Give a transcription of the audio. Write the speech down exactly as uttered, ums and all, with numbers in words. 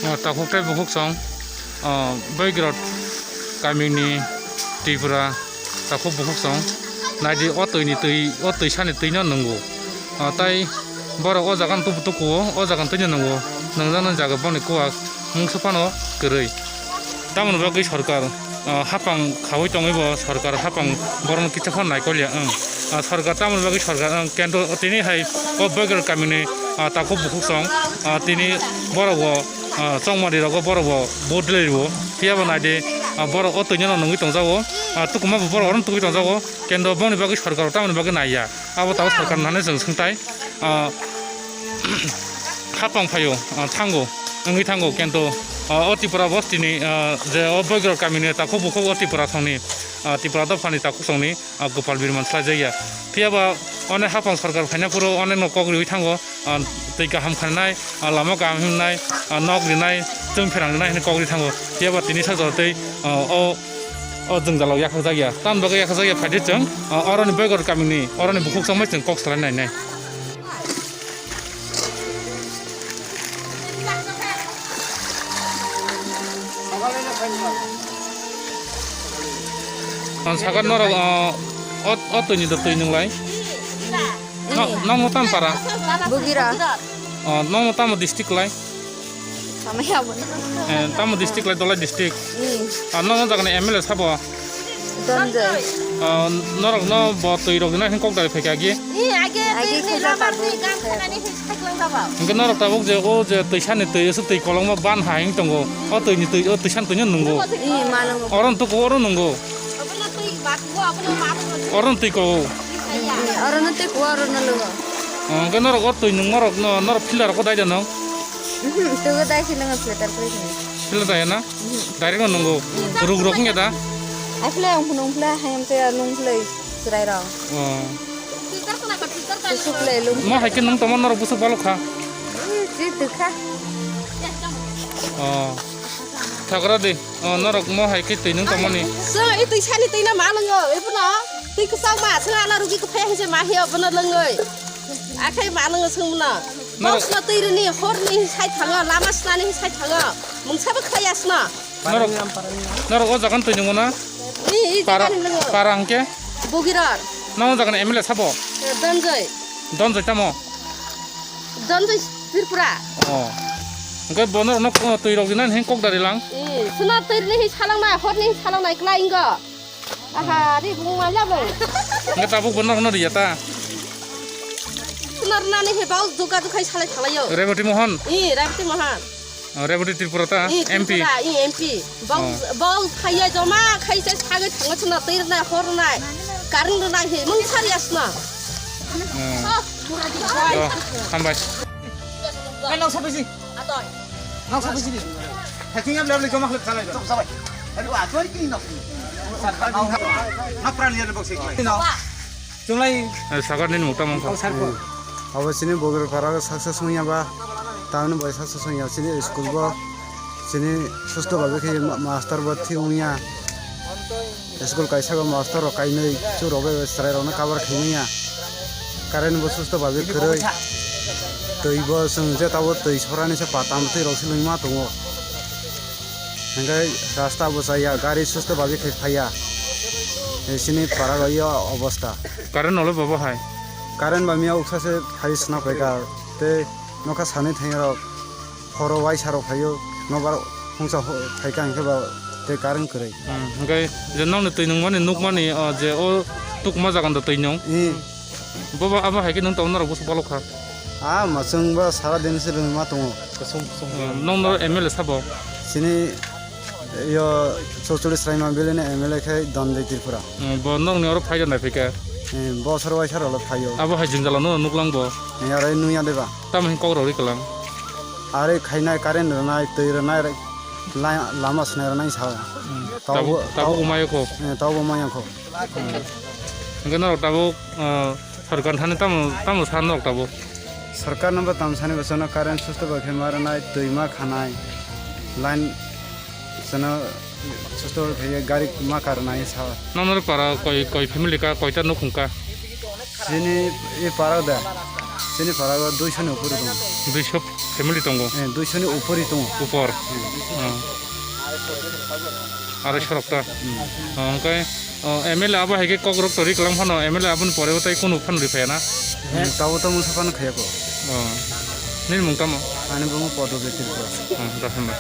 O takhuk tei bukhuk song, o, Boigrot kamini Tripura takhuk bukhuk song. Naidi o twi ni twi, o twi sani twi no nungo. O, tai borok o jaga no tubu tukuo, o jaga no twi no nungo. Nungjaknai jaga boni kuwak mungsa phano kwrwi. Tamoni bagwi sorkar, ah, hapang khaui tongwi bo sorkar hapang borokno kisa phano naikolya, wng. Ah, sorkar tamoni bagwi sorkar, wng, kento tini hai o Boigrot kamini, ah, takhuk bukhuk song, ah, tini borok bo, ah, chongmani rogo borok bo vote rwlaio. Phiya bo naidi, ah, borok o twino nungwi tongjago. Ah, tukuma bo borok oro tugwi tongjago. Kento bongni bagwi sorkar tamoni bagwi naiya. Abo tabuk sorkar nani chwng swngtai. Ah, hapang phaio, ah, thango, wngwi thango, kento, ah, o Tripura bostini, ah, je o Boigrot kamini takhuk bukhuk o Tripura songni, ah, Tripura dophani takhuk songni, ah, Gopal Birman swlaijakya. Phiya ba onek hapang sorkar phaina phuru onekno kok riwi thango, ah, twi kaham khainai, ah, lama kaham himnai, ah, nok rinai, chwng pherang rinai hinwi kok ri thango. Phiya ba tini sajora tei, ah, o, o jwngjalrok yakhakjakya. Tamoni bagwi yakhakjakya phaidi chwng, ah, oroni Boigrot kamini, oroni bukhuk chongmai chwng kok salai nainai. Ang sakha norok, o, o, o twi ni do twi nung lai. No, nokno tam para? Bugira. O, nokno tamo district lai? Samaya bo. Eh, tamo district lai, Dholai district. Hmm. Ah, nokno jaga ni M L A sabo? Donjoi. Ah, norok no bo twi rok na hin kok dai phaikha agi? Ni age. Agi twi ni khaijak lama tabuk. Ni gam khanani hin saklang jaba. Hingke norok tabuk je o je twi sani twi, aswk twi kolokma ban ha hing tongo. O twi ni twi, o twi sani twi no nungo. Ni manungo. Oro ntuk oro nungo. Abono twi bak go, abono ma. Oro twi ko. Ni oro no twi ko, oro no lugo. Hingke norok o twi nung norok no, norok filter rok ko dai da no? Mhm, tugo dai si langa filter kri sini. Filter dai na? Mhm. Direct no nungo. Mhm. Ruk rok nge da? Ai filter ang phunung filter hayam se nung filter chwrai rok. Oh. Kusuk le lung. Mo hai ke nung tamo norok busuk balok kha. Eh, si dukha. Oh. Thagra di. Oh, norok mo hai ke twi nung tamo ni. So, i twi sani twi na ma lungo. Ibuno twi kwchak ma, sanga ala rugi kwphai hai se ma hiyo bono lungoi. Akhai ma lungo sung bono. Norok- Box no twi rini, hor ni sai thango, lama sna ni sai thango. Mungsa bo khaya sna. Norok, norok o jaga no twi nungo na? I, i para, jaga ni nungo. Para hingke? Bogiror. Nang o jaga ni M L A sabo? Eh, Donjoi. Donjoi tamo? Donjoi Tripura. Oh. Hingke bo norok no twi rok di na hing kok dari lang? I, sna twi rini hi salang na, hor ni hi salang na, ikla ingo. Aha, ri bung ma ya bung. Hingke tabuk bo norok no riya ta? Sna rina ni hi bau duka dukai salai thalayo. Reboti Mohon? I, Reboti Mohon. Oh, Reboti Tripura ta? I, M P? Tripura, i, M P. Bau, oh, bau khaiya joma, khai se sagai thango sna twi rina, hor rina. Karing rina hi, mung sari asna. Oh. Oh, hambai. Nang sabai si. Nang sabai si. Hai, tinggal beli joma khlep salai. Sabai. Aduh, aduh, ini nang. Nang pran lihat bok sih. Nang. Chunglai. Eh, sakar ni mukta mangkha. Abo chini Bogir para success wngya ba, tamni bai success wngya chini school bo, chini susto babe khe ma-, master bo thik wngya. School kaisa bo master rok kainwi, chwng rok bai chwrai rok no cover khaimanya. Current bo susto babe kwrwi. Twi bo chwng je tabuk twi sorani se patam twi rok se lwngma tongo. Hingke rasta bo chaya, gari susto babe khe phaiya. Chini para rok yo obostha. Current nole bobo hai? Current ba miya uksa se phai sna phaikha. Tei nokha sani thai rok. Horo waisa rok phaio, nobar hongsa phaikha hingke ba tei current kwrwi. Hmm, hingke je nokni twi nungmani nukmani, o, je o tukma jaga do twi nung. I. Bobo abo hai khe nung tong norok bwswk bolok kha. Ah, ma chwng ba sara din se rwngma tongo. Kusung, kusung. Hmm, nokno M L A sabo? Chini yo Chorchuri Sraima Valley ni M L A khe Donjoi Tripura. Hmm, bo nokni oro phai rwnai phaikha? Eh, bosor waisa rok le phaio. Abo hai jwngjal no nuklang bo? Eh, aro nungya deba. Tamo hin kok rok ri kwlang? Are khainai, current rwnai, twi rwnai, la-, lama swnai rwnai sa. Hmm. Tabuk, tabuk, tabuk umai kho. Eh, tabuk umai kho. Hmm. Hingke norok tabuk, ah, sorkar thani tamo, tamo sa norok tabuk? Sorkar no bo tamo sani bo chwngno current susto bai khe ma rwnai, twi ma khanai, line chwngno susto bai khe gari ma karwnai sa. Nang norok para koi, koi family ka, koita nukhung ka? Chini i para da. Chini para o duiso ni upori tongo. Duiso family tongo? Eh, duiso ni upori tongo. Upor? Hmm. Oh. Arai sorok ta? Hmm. Oh, hwnkhe, oh, M L A abo hai khe kok rok tori kwlang phano, M L A aboni pore o tai kunu phano ri phaiya na? Hmm, tabo to mungsa phano khaiya ko. Oh. Nini mung tamo? Ani bumo Padobya Tripura. Oh, da hambai.